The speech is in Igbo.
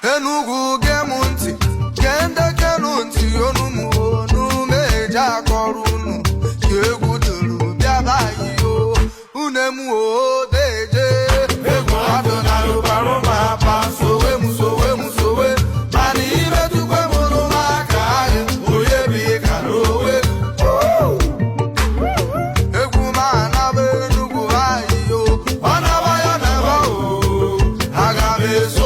Enugwu, gee m ntị, gee ndị genu ntị, onu m, onu m eji akọrọ unu ka egwu duru bịaba anyị o une m o deje egwu adụnarụbarụ m apa sowe m, sowe m, sowe mana imetụkwe m n'ụmụaka anyị onye bụ ịkara onwe. Egwu m anaba Enugwu anyị o, ọ naba ya naba o, aga m eso.